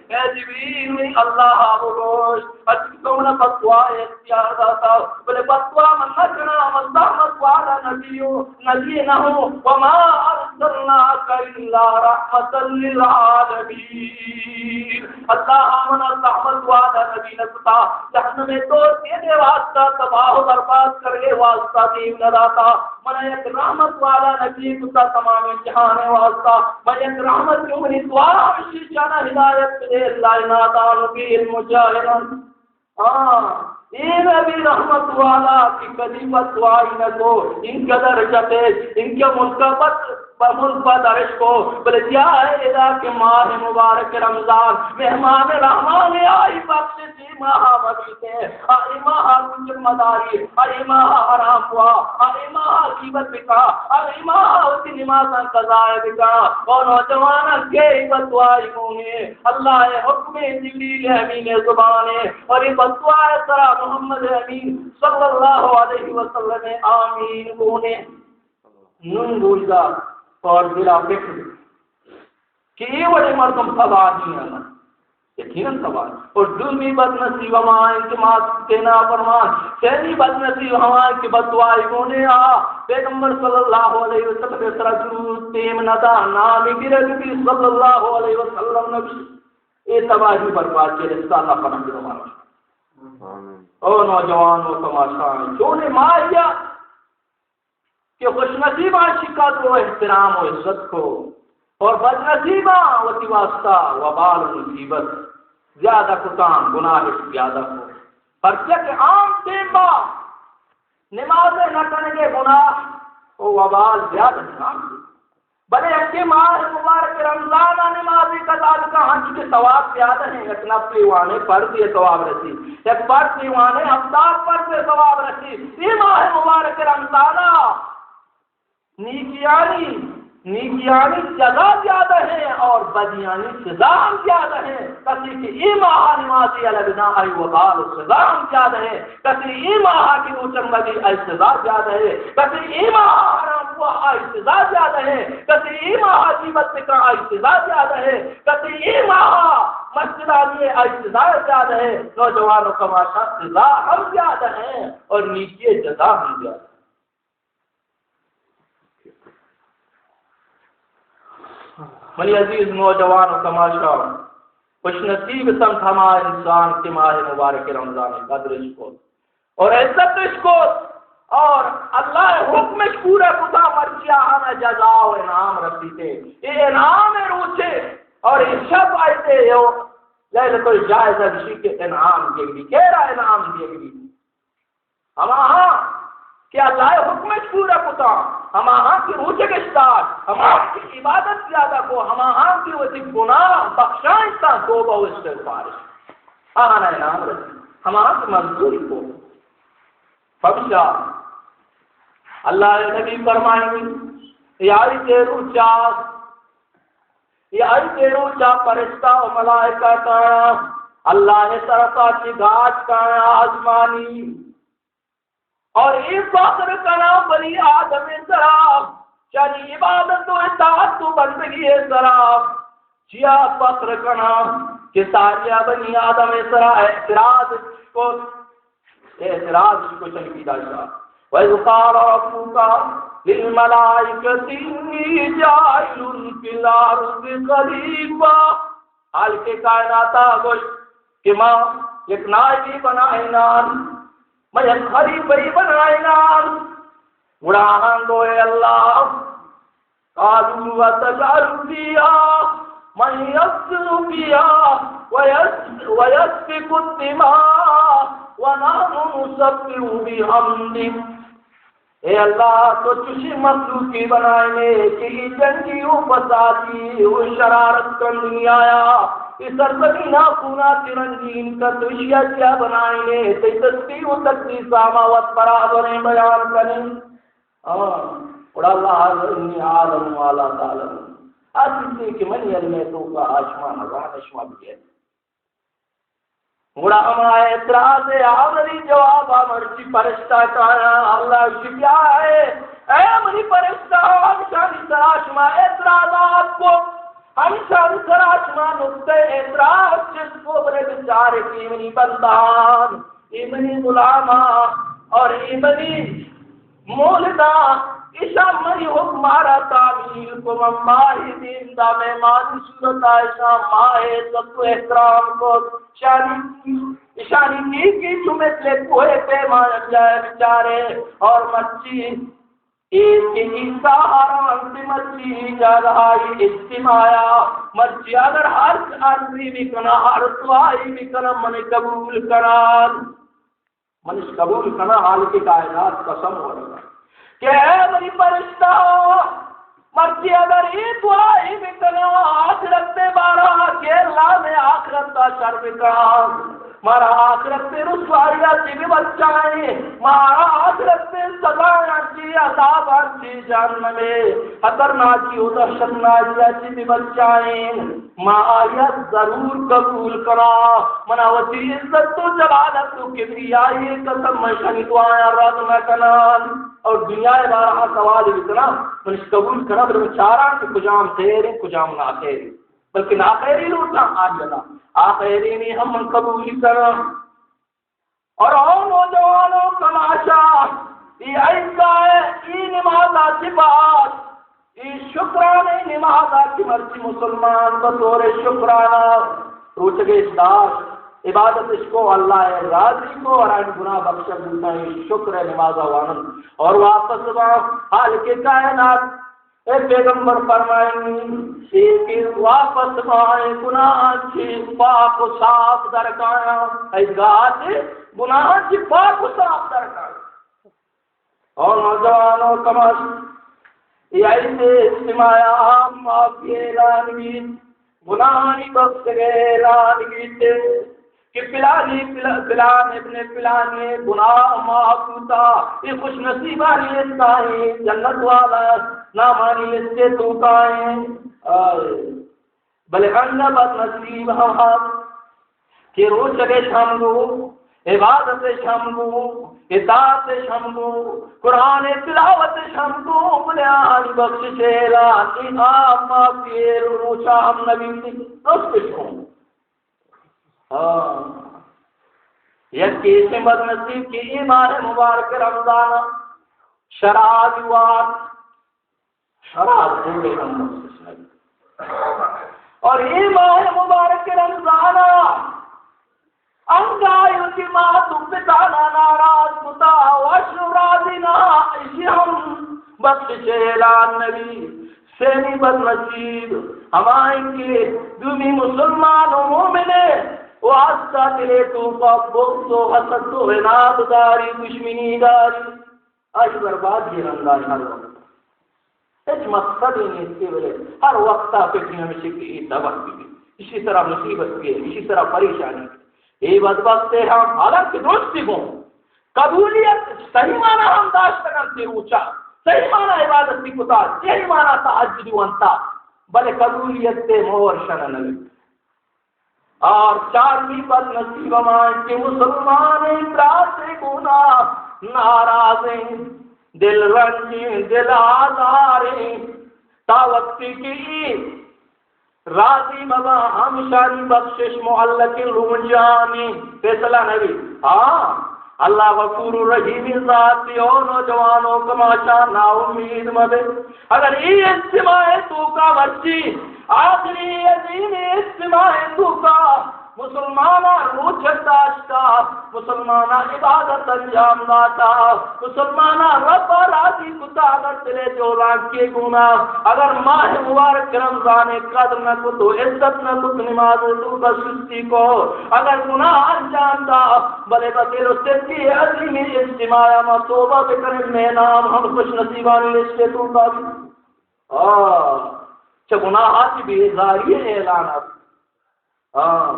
اے جبریل، منی اللہ ءَ بگوش، اچ تو منا بددعا ءِ اختیار داتا، بلے بددعا من نہ کناں، من زحمت والا نبی ہوں، نبی نہ ہوں۔ وما ارسلناک الا رحمتا للعالمین۔ اللہ ءَ منا زحمت والا نبی نہ کتا، جہنم ءِ دور کے دے واسطہ، تباہ و برباد کرنے واسطہ دیم نہ داتا۔ منا یک رحمت والا نبی کتا تمام جہان ءِ واسطہ۔ من یک رحمت، کہ منی دعا ہمشی شانا ہدایت دے، اللہ نادان و بے علم و جاہلان۔ ہاں، اے نبی رحمت والا کہ کدی بددعائی نہ کو، انقدر جتے، انکہ ملک بد، ملک بدرش کو، بلے بیا ادا کہ ماہ مبارک رمضان، مہمان رحمان آئی بخش اے ماہ ءَ مبیتے، آ اے ماہ ءَ روچگ مداری، آ اے ماہ ءَ حرام بوا، آ اے ماہ ءَ غیبت بکا، آ اے ماہ ءَ وتی نمازاں قضا بکا۔ او نوجواناں، کئے بددعائی گونے؟ اللہ ءِ حکم، جبریل امین ءِ زبان ءَ، اور اے بددعا ءِ سرا محمد امین صلی اللہ علیہ وسلم آمین گونے۔ نون گوشدار اور دلا فکر کہ اے وڑیں مردم تباہی انت، یقیناً تباہ۔ اور دومی بدنصیب ہما انت کہ مات پت ءِ نافرمان، سیمی بدنصیب ہما انت کہ بددعائی گونے آ پیغمبر صلی اللہ علیہ وسلم ءِ سرا درود دیم نہ دا، نام گرگ بی صلی اللہ علیہ وسلم نبی۔ اے تباہی بربادی ءَ اللہ پناہ دے مارا۔ آمین۔ او نوجوان و تماشا، چونیں ماہیا کہ خوش نصیباں شی قدر و احترام و عزت کو، اور بدنصیباں وتی واسطہ وبال و مصیبت زیادہ کتاں، گناہ زیادہ کو۔ پرچہ کہ عام ٹیما نماز نہ کنگے گناہ و وبال زیادہ نہ۔ بلے یکے ماہ مبارک رمضان ءَ نمازی قضا بکن، ہنچو کہ ثواب زیادہ ہیں، یک نفلی وانے فرض ءِ ثواب رسی، یک فرض وانے ہفتاد فرض ءِ ثواب رسی۔ اے ماہ مبارک رمضان ءَ نیکیانی، نیکیانی جزا زیادہ ہیں اور بدیانی سزا ہم زیادہ ہیں۔ کسی کہ اے ماہ نمازی الگ نہ، آئی وبال و سزا ہم زیادہ ہیں۔ کسی اے ماہ کہ روچگ مبی، آئی سزا زیادہ ہے۔ کسی اے ماہ حرام ہوا، آئی سزا زیادہ ہے۔ کسی اے ماہ غیبت بکا، آئی سزا زیادہ ہے۔ کسی اے ماہ مسجد آنی ہے، آئی سزا زیادہ ہے۔ نوجوان و کماشا، سزا ہم زیادہ ہے اور نیکی جزا ہم زیادہ ہے۔ منی عزیز نوجوان و کماشا، خوش نصیب انت ہما انسان کہ ماہ مبارک رمضان قدرش کو اور عزتش کو اور اللہ حکمش پورا کتا، مرچی آہانا جزا و انعام رسیتے۔ اے انعام روچے اور اے شب آئیتے یو لیلۃ الجائزہ بشی کہ انعام دیگی، کیرا انعام دیگی؟ ہماہاں کہ اللہ ءِ حکمش پورا کتا، ہماہاں کہ روچگش داشت، ہماہاں کہ عبادت زیادہ کو، ہماہاں کہ وتی گناہ بخشائینتاں، توبہ و استغفارش، آہانا انعام رسی، ہماہاں کہ مزدوری کو۔ پمشا اللہ ءِ نبی فرمائنی، یاری تے روچا اے آئی تے روچا پرشتہ و ملائکہ کایا، اللہ ءِ طرفا چہ گاج کایا آزمانی۔ اور اے فخر کنا بنی آدم ءِ سرا، شانی عبادت و اطاعت و بندگی ءِ سرا۔ چیا فخر کنا کہ ساریا بنی آدم ءِ سرا اعتراض کو۔ اعتراض کو چنکی داشتا۔ وَإِذْ قَالَ رَبُّكَ لِلْمَلَائِكَةِ إِنِّي جَاعِلٌ فِي الْأَرْضِ خَلِيفَةً۔ حال کہ کائناتا گوشت کہ ما یک نائبی بنائینان۔ من یک خلیفہ بنائیناں۔ گڑا آہاں گو اے اللہ، قالوا أتجعل فيها من يفسد فيها ويس-، ويسفك الدماء ونحن نسبح بحمدك۔ اے اللہ، تو چشیں مخلوقے بنائینے کہ اے جنگی و فسادی و شرارت کن دنیایا، اے سرزمینا خونا چہ رنگین کن، تو اشیا چیا بنائینے؟ تئی تسبیح و تقدیسا ما وت برابریں بیان کنیں۔ ہاں، گڑا اللہ انی اعلم ما لا تعلمون۔ آ چیزے کہ منی علم ءِ توکا آ شما نزان، شما بگیت۔ گڑا ہما اعتراض ءِ آوری جواب ءَ مرچی فرشتہ کایا، اللہ اشی کیا ہے؟ اے منی فرشتہ، ہمشانی سرا شما اعتراضات کو، ہمشانی سرا شما نقطہ اعتراض چست کو، بلے بچارے کہ منی بندان، اے منی غلاما اور اے منی مولدا، اشاں منی حکم ءَ را تعمیل کو، من ماہے دیم دا، مہمانی صورتا اشاں ماہے عزت و احترام کو، اشانی، اشانی نیکی چو مثل کوہ پیمانہ جائے بچارے، اور مرچی اے کہ عیسیٰ آران تے مرچی جاگہائی اجتماعا، مرچی اگر ہر عرضی بکنا، ہر دعائی بکنا، من قبول کنان۔ منش قبول کناں، حالق کائنات قسم ورگا کہ اے منی فرشتہ، مرچی اگر اے دعائی بکناں، آخرت ءِ بارا کہ اللہ مئے آخرتا شر بکاں، مارا آخرت ءِ رسوائیا چہ ببچائیں، مارا آخرت ءِ سزایاں چہ، عذاباں چہ، جہنم ءِ خطرناکی و دہشتناکیا چہ ببچائیں۔ ما آیا ضرور قبول کناں۔ منا وتی عزت و جلالت و کبریائی قسم، من شانی دعایاں رد نہ کناں۔ اور دنیا ءِ بارہ سوال بکناں، منش قبول کناں، بلے من چاراں کہ کجام خیر ایں، کجام ناخیر ایں۔ بلکہ ناخیری لوٹاں، آ جنا آ خیرینی ہم من قبول کناں۔ اور او نوجوانوں، کماشا، اے عیدگاہ ءِ، اے نمازا چہ بعد، اے شکرانے نمازا کہ مرچی مسلمان بطور شکرانہ روچگش داشت، عبادتش کو، اللہ ءَ راضی کو، اور آئی گناہ بخشگ بوتاں، اے شکر ءِ نمازا وانن۔ اور واپس با خالق کائنات، اے پیغمبر فرمائیں، اے کہ واپس بائیں گناہ چہ پاک و صاف درکایاں، اے گاہ چہ گناہ چہ پاک و صاف درکایاں۔ او نوجوانوں، کماش، اے عید اجتماعی عام معافی اعلان بیت۔ گناہانی بخشگ ءِ اعلان بیت کہ پلانی پل-، پلان ابن پلانی گناہ معاف بوتا، اے خوش نصیبانی لسٹ ءَ ایں، جنت والا نامانی لسٹ ءِ توکا ایں۔ آئے۔ بلے انگا بد نصیب ہم ہست کہ روچگش ہم گو، عبادتش ہم گو، اطاعتش ہم گو، قرآن تلاوتش ہم گو، بلے آہانی بخشش ءِ اعلان ایں، عام معافی ءِ روچا ہم نبی، درستش گو۔ ہاں۔ یکے ایشیں بد نصیب کہ اے ماہ مبارک رمضان ءَ شراب وارت، شراب جوڑے ہم مخصوص نبی۔ اور اے ماہ مبارک رمضان ءَ انگا وتی مات و پتانا ناراض کتا، وش و راضی نہ، ایشی ہم بخشش اعلان نبی۔ سیمی بد نصیب ہمائیں کہ دومی مسلمان و مومن ءِ واسطہ دل ءِ توکا بغض و حسد و عناد داری، دشمنی داری۔ آئی بربادی رندا ہر وقت۔ ہچ مقصدے نیست، بلے ہر وقتا فکر ہمیش کہ اے تباہ بی، ایشی سرا مصیبت بی، ایشی سرا پریشانی۔ اے بدبخت ہم حالانکہ درستی گوں قبولیت صحیح معنی ہم داشتگ انت، اے روچا صحیح معنی عبادت بی کتا، صحیح معنی تہجد وانتا، بلے قبولیت ءِ مہر شنا نبی۔ اور چارمی بد نصیب ہمائیں کہ مسلمان برات گونا ناراضیں، دل رنجیں، دل آزاریں، تا وقتی کہ اے راضی مباں، ہمشانی بخشش معلق لونجانی فیصلہ نبی۔ ہاں، اللہ غفور و رحیم ذاتی۔ او نوجوانوں، کماشا ناامید مبے۔ اگر اے اجتماع توکا مرچی آخری عظیم اجتماع توکا مسلماناں روچگ داشتا، مسلماناں عبادت انجام داتا، مسلماناں رب ءَ راضی کتا، اگر دل ءِ جہلانکی گونا، اگر ماہ مبارک رمضان ءِ قدر نہ کت و عزت نہ کت، نماز ءِ توکا سستی کو، اگر گناہ انجام دا، بلے بہ دل و صدقی عظیمی اجتماع ما توبہ بکنیں، مئے نام ہم خوش نصیبانی لسٹ ءِ توکا بی۔ آ، چہ گناہاں چہ بیزاری اعلان است۔ ہاں،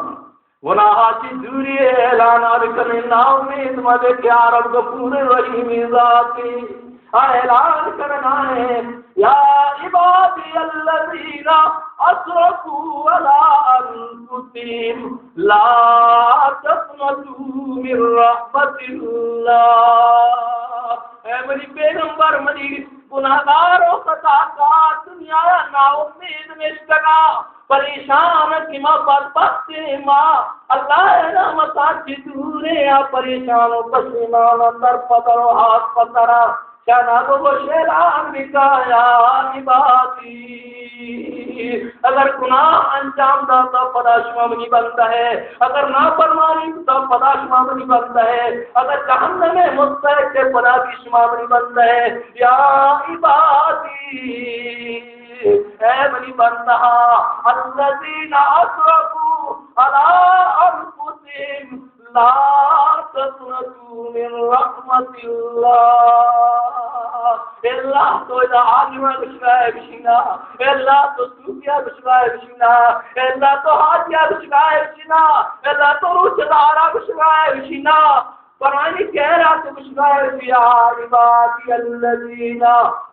گناہ چی دوری اعلان بکنیں، ناامید مبے کہ آ رب غفور رحیم ذاتی۔ آ اعلان کرنا ہے، یا عبادی الذین اسرفوا علی انفسهم لا تقنطوا من رحمت اللہ۔ اے منی پیغمبر، منی گناہگار و خطاکار، دنیا ءَ ناامید نشتگاں، پریشان کہ ما بدبخت ایں، ما اللہ ءِ رحمت ءَ چہ دور ایں، آ پریشان و پشیمان و در پہ در و ہات پہ ترا شانا بگوش اعلان بکا، یا عبادی۔ اگر گناہ انجام داتا پدا شما منی بندہ ئے، اگر نافرمانی کتا پدا شما منی بندہ ئے، اگر جہنم ءِ مستحق ئے پدا بھی شما منی بندہ ئے، یا عبادی، اے منی بندہ، الذین اسرفوا علی انفسهم لا تقنطوا من رحمت اللہ۔ اللہ تو ادا عالم ءَ بشکائے بشینا، اللہ تو صوفی ءَ بشکائے بشینا، اللہ تو حاجی ءَ بشکائے بشینا، اللہ تو روچہ دار ءَ بشکائے بشینا، پرانی خیر ءَ تو بشکائے بشی، یا عبادی الذین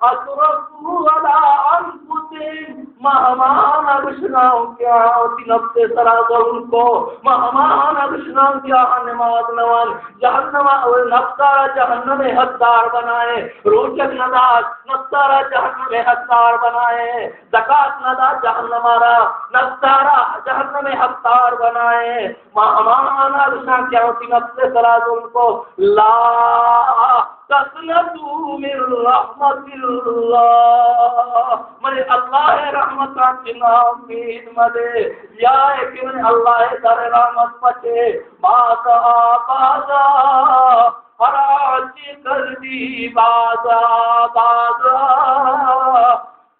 اسرفوا علی انفسهم۔ ما ہماہانا گشگاؤں کہ آ وتی نفس ءِ سرا ظلم کو، ما ہماہانا گشگاؤں کہ آ نماز نوان، جہنم ءَ نفس ءَ را جہنم ءِ حقدار بنائے، روچگ نداشت، نفس ءَ را جہنم ءِ حقدار بنائے، زکات نداشت، جہنم ءَ را، نفس ءَ را جہنم ءِ حقدار بنائے۔ ما ہماہانا گشاں کہ آ وتی نفس ءِ سرا ظلم کو، لا تقنطوا من رحمت اللہ، من اللہ ءِ رحمتاں چہ ناامید مبے، یا کہ من اللہ ءِ در رحمت پچے، بازا بازا، ہر آنچ کردی بازا بازا۔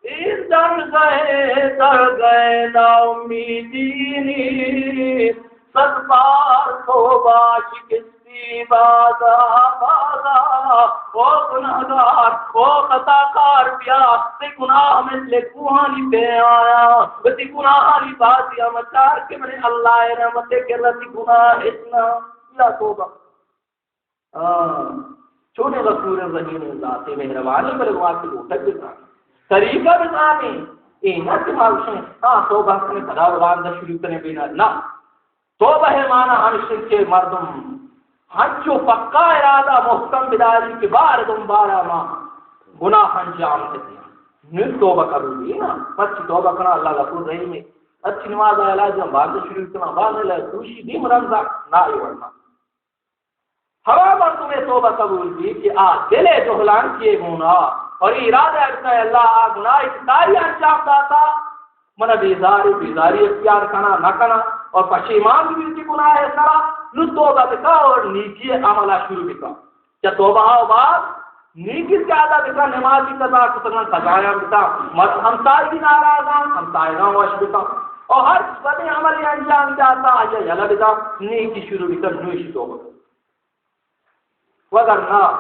اے در گئے، در گئے ناامیدی نی، صد بار توبہ شکستی بازا بازا۔ او گناہگار، او خطاکار، بیا، تئی گناہ مثل کوہانی پہ آیا، وتی گناہانی بازی ہم چار کہ من اللہ ءِ رحمت ءِ کرا تئی گناہ ہچ نہ، بیا توبہ۔ آ، چونیں غفور رحیم ذاتے، مہربانی، بلے وہاں کی لوٹک بزانے، طریقہ بزانے۔ اے نہ کہ ما گوشیں، آ، توبہ کنے، پدا وانگا شروع کنے بینا، نہ۔ توبہ ءِ معنی ہمیش انت کہ مردم ہنچو پکا ارادہ محکم بداری کہ بار دنبالا ما گناہ انجام دیں، نی توبہ قبول نہ۔ پرچی توبہ کنا اللہ غفور رحیم ہے۔ اچھی نماز ءَ علاج ہم باز شروع کنا، باز لے دوشی دیم رمضان نہ، اے ورنہ۔ ہما مردمے توبہ قبول بی کہ آ دل ءِ جہلانکی ءِ گونا اور ارادہ کرتا ہے اللہ آ گناہ کاری انجام داتا، من بیزاری، بیزاری اختیار کنا، نہ کنا، اور پشیمان بی کہ گناہ ءِ سرا، نو توبہ بکا اور نیکی ءِ عمل ءَ شروع بکا۔ چہ توبہ ءَ بعد نیکی زیادہ بکا، نمازی قضا کتگاں، قضایاں بکا، مر-، ہمسائگی ناراضاں، ہمسائگاں وش بکا۔ اور ہر بدیں عملی انجام داتا، آیا یلہ بدا، نیکی شروع بکا، نوشی توبہ۔ وگرنہ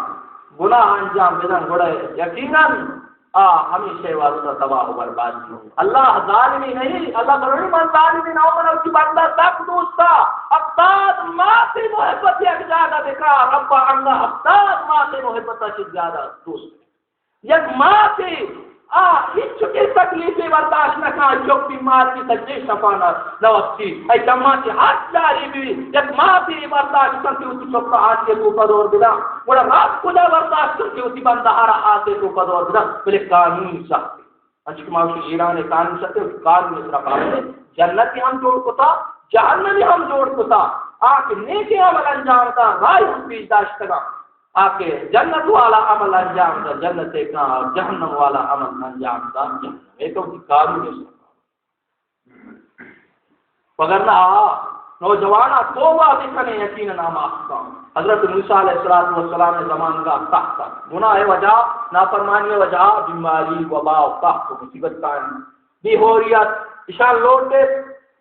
گناہ انجام بدن، گڑا یقیناً آ ہمیشہ واسطہ تباہ و برباد بی۔ اللہ ظالمی نہیں، اللہ فرمانی من ظالمی نہ، من وتی بندہ سک دوستا، ہفتاد ماہ تی محبت یک جاگہ بکا، رب انگا ہفتاد ماہ تی محبت چیز زیادہ دوست۔ یک ماتے آ ہچ چکے تکلیفے برداشت نہ کن، چک بیمار بی سجے شفا نہ، نہ وپسی۔ اے چماں چہ ہر جاری بی، یک ماتے برداشت کن کہ وتی چک آسی توکا دور بدا۔ گڑا رب کجا برداشت کن کہ وتی بندہ را آسی توکا دور بدا۔ بلے قانون سخت۔ انچو کہ ما گوشیں ایران قانون سخت، قانون سرا پابند۔ جنتی ہم جوڑ کتا، جہنمی ہم جوڑ کتا۔ آ کہ نیکیں عمل انجام دا، راہی ہم پیش داشتگا۔ آ کہ جنت والا عمل انجام دا، جنت ءَ کاں، اور جہنم والا عمل انجام دا، جہنم ءَ۔ اے تو وتی قانون ہے۔ وگرنہ آ نوجواناں توبہ بکنے، یقیناً ہما اخکان۔ حضرت موسیٰ علیہ الصلوۃ والسلام ءِ زمانگا سخت ات۔ گناہ ءِ وجہ، نافرمانی ءِ وجہ، بیماری، وبا و قحط و مصیبت کائن۔ بے ہوریت، اشان لوٹت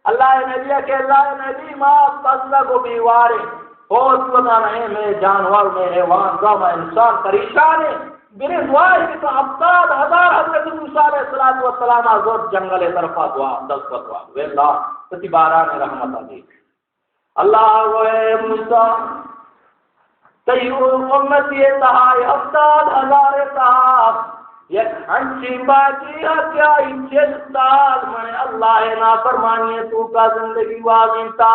اللہ ءِ نبی ءَ کہ اللہ ءِ نبی، ما بزگ و بیواریں، ہور بوگا نہ ایں، مئے جانور، مئے حیوان، ما انسان پریشان ایں۔ برے دعائے بکن۔ ہفتاد ہزار حضرت موسیٰ علیہ الصلوۃ والسلام ءَ زرت جنگل ءِ طرفا دعا، دست پہ دعا۔ وے اللہ، وتی باران رحمت ءَ دے۔ اللہ گو اے موسیٰ، تئی امتی تہا، ہفتاد ہزار تہا یک ہنچیں باقی ءَ کہ آئی چل سال من اللہ ءِ نافرمانی ءِ توکا زندگی گوازینتا۔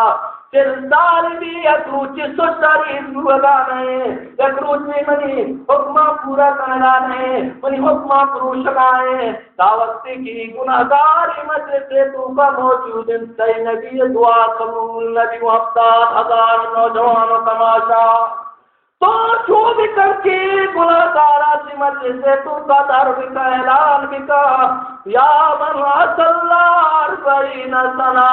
چل سال بی یک روچے سٹاری بوگا نہ ایں، یک روچے منی حکماں پورا کنگا نہ ایں، منی حکماں پروشگا ایں۔ تا وقتی کہ گناہگار مجلس ءِ توکا موجود انت، تئی نبی دعا قبول نبی۔ و ہفتاد ہزار نوجوان و کماشا، تو چو بکن کہ گناہگارا چہ مجلس ءِ توکا در بکن، اعلان بکن، یا من عصى الله أربعين سنة،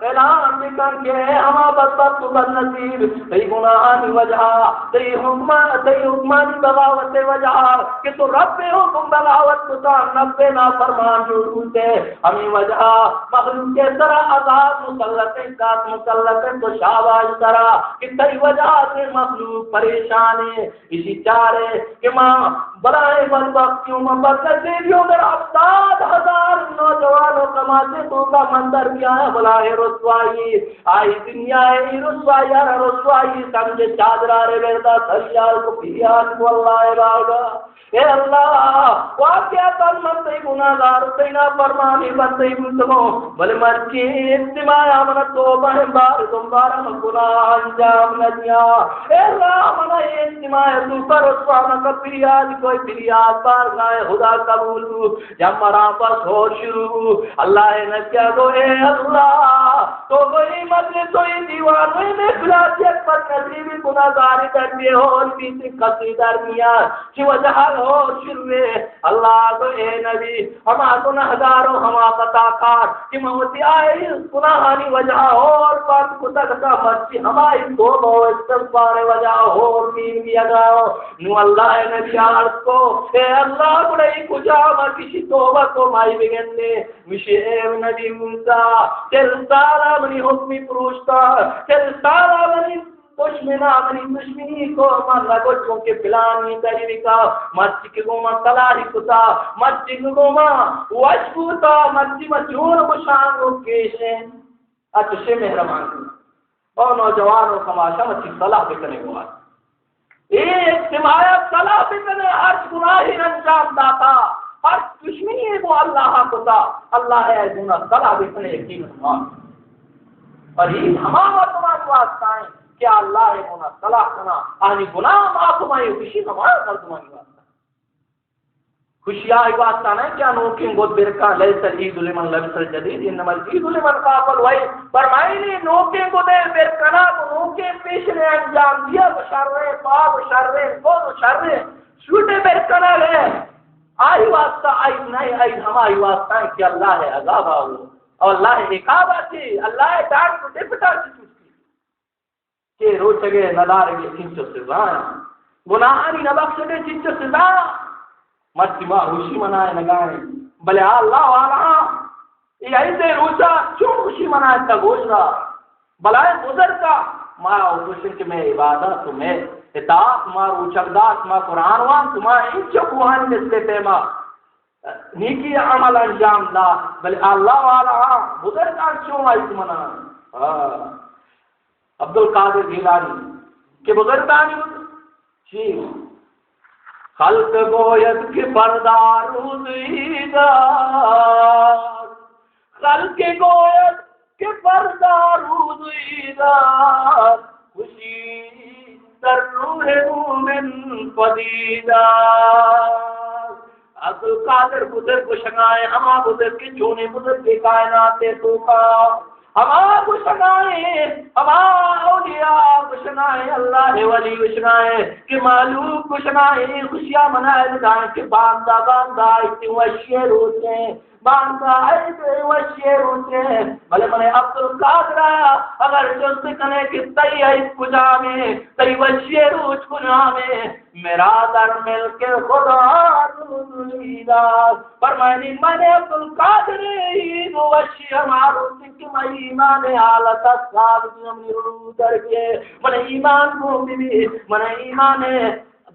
اعلان بکن کہ اے ہما بدبخت و بدنصیب، تئی گناہانی وجہ، تئی حکمان، تئی حکمانی بغاوت ءِ وجہ کہ تو رب ءِ حکم بغاوت کتا، رب ءِ نافرمان جوڑ بوتے، ہمے وجہ مخلوق ءِ سرا عذاب مسلط انت، قحط مسلط انت، تو شاباش ترا کہ تئی وجہ سے مخلوق پریشان ہے۔ اشی چارے کہ ما بلائیں بدبختیوں، ما بدنصیبیوں در ہفتاد ہزار نوجوان و کماشے توکا من در بیایا، بلائیں رسوائی، آئی دنیا ءِ رسوائی، آرا رسوائی سمجھے، چادرا رے بردا، سریال کو پریال کو اللہ ءِ راہا۔ اے اللہ، واقعتاً من تئی گناہگار، تئی نافرمانی بندہ بوتگوں، بلے مرچی اجتماع ءَ من توبہ ءِ بار دوبارہ من گناہ انجام نہ دیاں۔ اے اللہ، من اے اجتماع ءِ توکا رسوا مکن، پریاد کوئی پریاد بارگاہ خدا قبول بو۔ یا مرا بس ہور شروع بو۔ اللہ ءِ نبی گو، اے اللہ، تو گو اے مجلس و اے دیوان و اے محفلا چہ یک بدنصیبیں گناہگارے در بے ہور بیت، کسے در نیاد، چی وجہ ہور شروع ہے؟ اللہ گو، اے نبی، ہما گناہگار و ہما خطاکار کہ من وتی آئی گناہانی وجہ ہور بند کتگ اتاں، مرچی ہمائی توبہ و استغفار ءِ وجہ ہور دیم بیگا۔ نوں اللہ ءِ نبی عرض کو، اے اللہ، گڑا اے کجام ءَ کہ اشی توبہ کو، مائی بگندے؟ گوشی، اے نبی موسیٰ، چل سالا منی حکمی پروشتا، چل سالا منی دشمنا، منی دشمنی کو، من نگو چونکہ پلانی طریقہ، مرچی کہ گو من صلاحی کتا، مرچی کہ گو من وش بوتا، مرچی من چون گو شان گو کیشیں۔ اچھے مہربان۔ او نوجوان و کماشا، مرچی صلاح بکنے گوات۔ اے اجتماع ءَ صلاح بکنے، ہرچ گناہے انجام داتا، ہرچ دشمنی گوں اللہ ءَ کتا، اللہ ءَ گوں صلاح بکنے، یقین ما۔ اور اے ہما مردمانی واسطہ ہیں کہ اللہ ءَ گوں صلاح کنا، آنی گناہ معاف ہمائی، خوشی ہما مردمانی واسطہ۔ خوشی آئی واسطہ نہ کہ نوکیں گد برکا، لیس العید لمن لبس الجدید، انما العید لمن خاف الوعید۔ فرمائنی نوکیں گدے برکنا کو نوکیں پیشنے انجام دیا کو شریں پاگ و شریں گد و شریں سوٹے برکنا گئے۔ آئی واسطہ عید نہیں، عید ہمائی واسطہ ہے کہ اللہ ءِ عذاب آو اور اللہ ءِ عقاب آتی، اللہ ءِ ڈانٹ کو ڈپٹا کی چکی۔ کہ روچگ ءِ ندارگ ءِ چنچو سزا انت، گناہانی نہ بخشگ ءِ چنچو سزا۔ مرچی ما خوشی منائینگا ایں، بلے آ اللہ والا، اے عید ءِ روچا چون خوشی منائینتا گوش دار۔ بلائیں بزرگا ما گوشن کہ مئے عبادت و مئے اطاعت، ما روچگ داشت، ما قرآن وانت، ما انچو کوہانی مثل پیما نیکی عمل انجام دات، بلے اللہ والا، ہاں، بزرگان چون عید منائینت؟ ہاں۔ عبدالقادر گیلانی کہ بزرگانی چی؟ خلق گوید که فردا روز عید است، خلق گوید که فردا روز عید است، خوشی در روح مومن پدید است۔ عبدالقادر بزرگ گوشگائیں، ہما بزرگ کہ چونیں بزرگ کائنات ءِ توکا، ہما گوشگائیں، ہما اولیاء گوشگائیں، اللہ ءِ ولی گوشگائیں کہ مہلوک گوشگائیں، خوشیاں منائینگائیں کہ باندا باندا ایتی وشی روچیں۔ باندا عید وشی روچے، بلے من عبدالقادر، اگر جست کنے کہ تئی عید کجامے، تئی وشی روچ کجامے، مرا در ملک خدا دود عیداز۔ فرمائنی من عبدالقادر عید وشی ہما روچ کہ من ایمان حالت صادق ہم رو در کے، من ایمان گون بی، من ایمان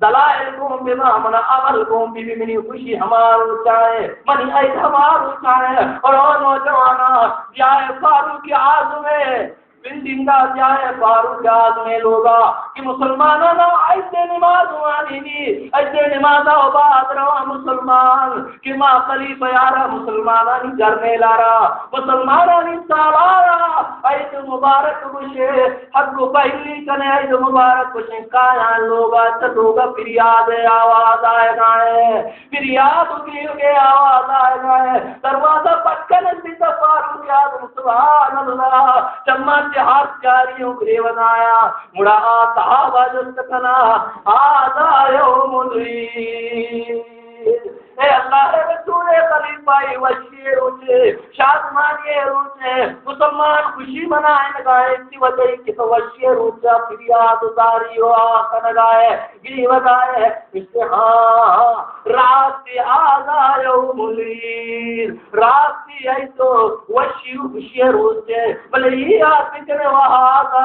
دلائل گون ببا، من عمل گون بی، منی خوشی ہما روچا ہے، منی عید ہما روچا ہے۔ اور او نوجوانا، بیائے فاروق اعظم ہے، بلڈنگا بیائے فاروق اعظم ہے لوگا کہ مسلمانانا عید نماز وانی نی، عید نماز و بعد روا مسلمان کہ ما خلیفہ یارا مسلمانانی جرنیلارا، مسلمانانی سالارا عید مبارک گوشے۔ حق و پہلی کنے عید مبارک کشیں کایاں لوگا چہ لوگا فریاد آواز آئے گا ہے، فریاد و گریوگے آواز آئے گا ہے۔ دروازہ پٹکن بیتا فاروق اعظم، سبحان اللہ، چما چہ ہر جاری و گریوگ آیا۔ مڑا آ صحابہ جست کنا، آزا یوم العید۔ اے اللہ ءِ رسول ءِ خلیفہ، اے وشی ءِ روچے، شادمانی ءِ روچے، مسلمان خوشی منائینگا اِنت، وجہ کہ تو وشی ءِ روچا فریاد و زاری و آہ کنگا ئے، گریوگا ئے۔ گوشتے، ہاں، راست، ہذا یوم العید، راستی ءَ تو وشی و خوشی ءِ روچے، بلے اے یاد بکنے، وہذا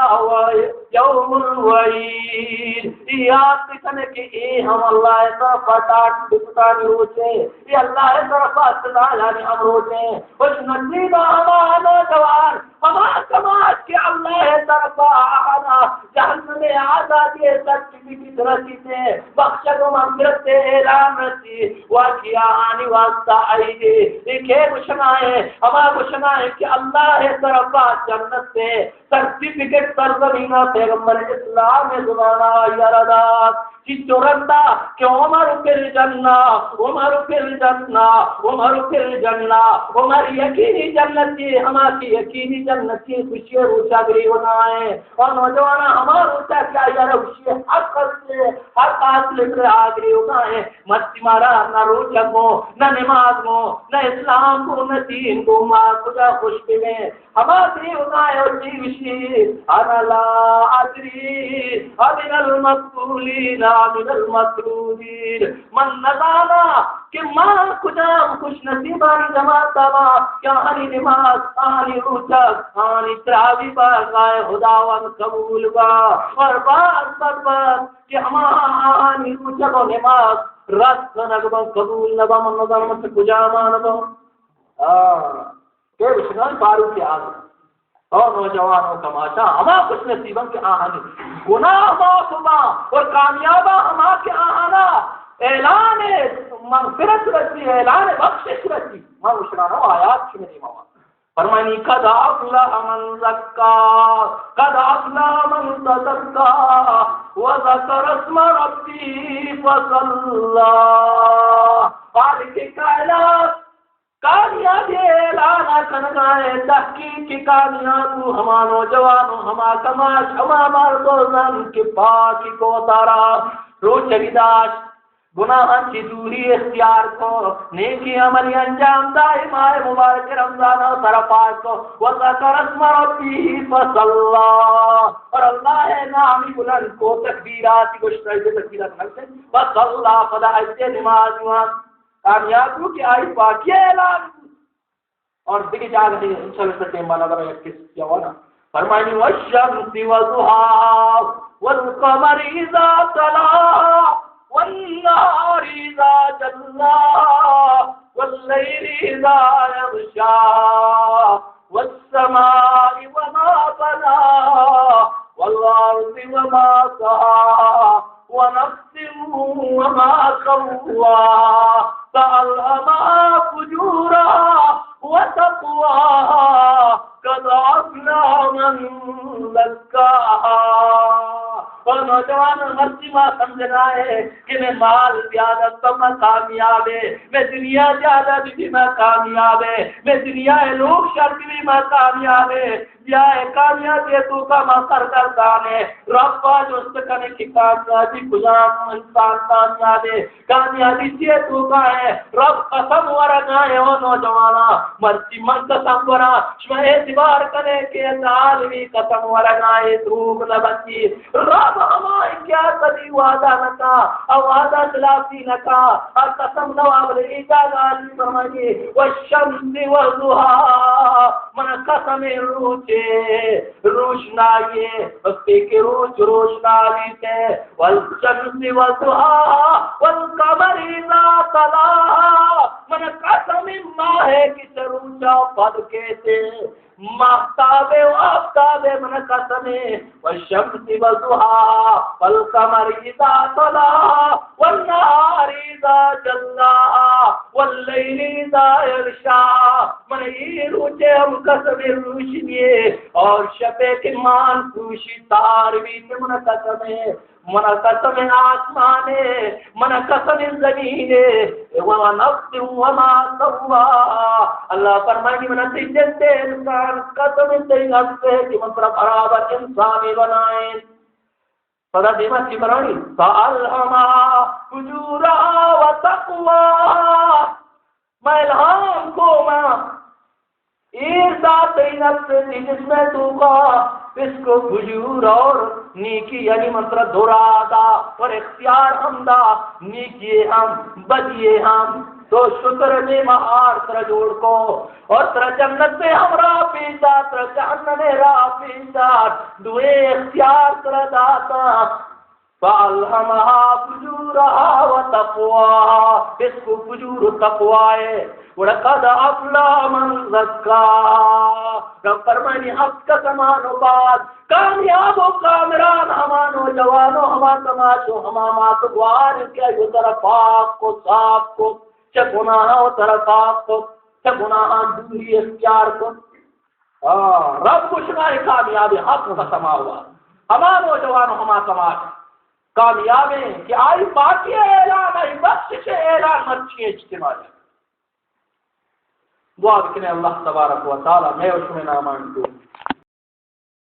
یوم الوعید، اے یاد بکنے کہ اے ہم اللہ ءِ طرفا ڈاٹ بکتانی روچے، اے اللہ ءِ طرفا سزایانی ہم روچے۔ خوش نصیب ہما نوجوان، ہما سماج کہ اللہ ءِ طرفا آہانا جہنم ءِ آزادی ءِ سرٹیفکیٹ رسیتے، بخشگ و مغفرت ءِ اعلان رسی، واقعی آہانی واسطہ عیدے۔ اے کئے گوشگا ایں؟ ہما گوشگا ایں کہ اللہ ءِ طرفا جنت ءِ سرٹیفکیٹ سرزمین ءَ پیغمبر اسلام ءِ زمانہ ءَ آئی ءَ را دات۔ چنچو رندا کہ عمر فی الجنہ، عمر فی الجنہ، عمر فی الجنہ، عمر یقینی جنتی، ہما کہ یقینی جنتی، خوشی ءِ روچا گریوگا ایں۔ اور نوجواناں، ہما روچا کہ آئی ءَ را خوشی ءِ حق است، حق حاصل اِنت، آ گریوگا ایں۔ مرچی مارا نہ روچگ گوں، نہ نماز گوں، نہ اسلام گوں، نہ دین گوں، ما کجا خوش ببیں؟ ہما دیوتائے وتی گوشی، انا لا ادری امن المقبولین امن المطرودین۔ من نزاناں کہ ما کجام خوش نصیبانی جماعت ءَ باں کہ آہانی نماز، آہانی روچگ، آہانی تراوی بارگاہ خداوند قبول با۔ اور باز بد بخت کہ ہما آہانی روچگ و نماز رد کنگ باں، قبول نہ باں، من نزاناں من چہ کجام آں نہ باں۔ آ۔ کہ گوشگاں فاروق اعظم۔ او نوجوان و کماشاں، ہما خوش نصیباں کہ آہانی گناہ معاف باں اور کامیاباں ہما کہ آہانا اعلان مغفرت رسی، اعلان بخشش رسی۔ ما گوشگاں آیات شمے دیما۔ فرمانی، قد افلح من زکا، قد افلح من تزکا وذکر اسم ربه فصلی۔ خالق کائنات کامیابی اعلان کنگا ایں، تحقیق کہ کامیاب بو ہما نوجوان و ہما کماش، ہما مرد و زن کہ پاکی کو تارا روچگی داشت، گناہاں چہ دوری اختیار کو، نیکی عملی انجام دائے، ماہ مبارک رمضان ءَ سر پاک کو، وذکر اسم ربه فصلی، اور اللہ ءِ نامی بلند کو، تکبیراتی گوشت، تکبیرات نہ، فصلی، پدا ایسے نماز وان۔ کامیاب بو کہ آئی پاکی اعلان بو۔ اور دگہ جاگہ انشاءاللہ ٹائم بانا ذرا یک قسط کیا ہوا نا۔ فرمانی، والشمس وضحاها والقمر اذا تلاها والنهار اذا جلاها والليل اذا يغشاها والسماء وما بناها والأرض وما طحاها ونفس وما سواها فألهمها فجورها وتقواها قد أفلح من زكاها۔ او نوجوان، مرچی ما سمجھگا ایں کہ مئے مال زیادہ بی ما کامیاب ایں، مئے دنیا زیادہ بی ما کامیاب ایں، مئے دنیا ءِ لوگ شر بی ما کامیاب ایں۔ یا کامیابی ءِ توکا ما سرگردان ایں۔ رب ءَ جست کن ئے کہ کامیابی کجام انسان کامیاب اِنت؟ کامیابی چی ءِ توکا اِنت؟ رب قسم ورگ ءَ اِنت، او نوجواناں، مرچی من قسم وراں، شما اعتبار کن ئے کہ اے عالمی قسم ورگ ءَ اِنت، دروگ نہ بنتی۔ رب ہما اِنت کہ آ کدی وعدہ نہ کن، آ وعدہ خلافی نہ کن، آ قسم نہ وا، بلے اے جاگہ ءَ فرمائیت، والشمس وضحاها، من قسم روچ ءِ، روشنائی ءِ، وقتی کہ روچ روشنا بیت، والشمس وضحاها، والقمر اذا تلاها، من قسم ماہ ءِ کہ چہ روچ ءَ پد کیت، ماہتاب ءِ و آفتاب ءِ، من قسم، والشمس وضحاها، والقمر اذا تلاها، والنهار اذا جلاها، والليل اذا يغشاها۔ من اے روچ ءِ ہم قسم، روشنی ءِ، اور شپ ءِ کہ مان پوشی تار بیت، من قسم، من قسم آسمان ءِ، من قسم زمین ءِ، ونفس وما سواها۔ اللہ فرمائیت، من تئی جند ءِ، انسان، قسم تئی نفس ءِ کہ من ترا برابر انسانے بنائیں۔ پدا دیما چی برانی؟ فألهمها فجورها وتقواها۔ من الہام کو، من ایر دات تئی نفس ءَ، تئی جسم ءِ توکا، فسق و فجور اور نیکی، یعنی من ترا دو راہ دا اور اختیار ہم دا، نیکی ءِ ہم، بدی ءِ ہم۔ تو شکر ءِ دیما آر ترا جوڑ کو اور ترا جنت ءِ ہم راہ پیش دات، ترا جہنم ءِ راہ پیش دات، دوئیں اختیار ترا داتا۔ فألهمها فجورها وتقواها، فسق و فجور و تقوا ءِ۔ وقد أفلح من زكاها۔ رب فرمانی، ہفت قسمان ءَ بعد کامیاب و کامران ہما نوجوان و ہما کماش و ہما مات و گوہار کہ آئی وترا پاک کو، صاف کو، چہ گناہاں وترا پاک کو، چہ گناہاں دوری اختیار کو۔ آ، رب گوشگا اے کامیابیں، ہفت قسم ءَ بعد ہما نوجوان و ہما کماش کامیابیں کہ آئی پاکی ءِ اعلان، آئی بخشش ءِ اعلان مرچی اجتماعی۔ دعا بکنے اللہ تبارک و تعالی مئے و شمئے نامان تو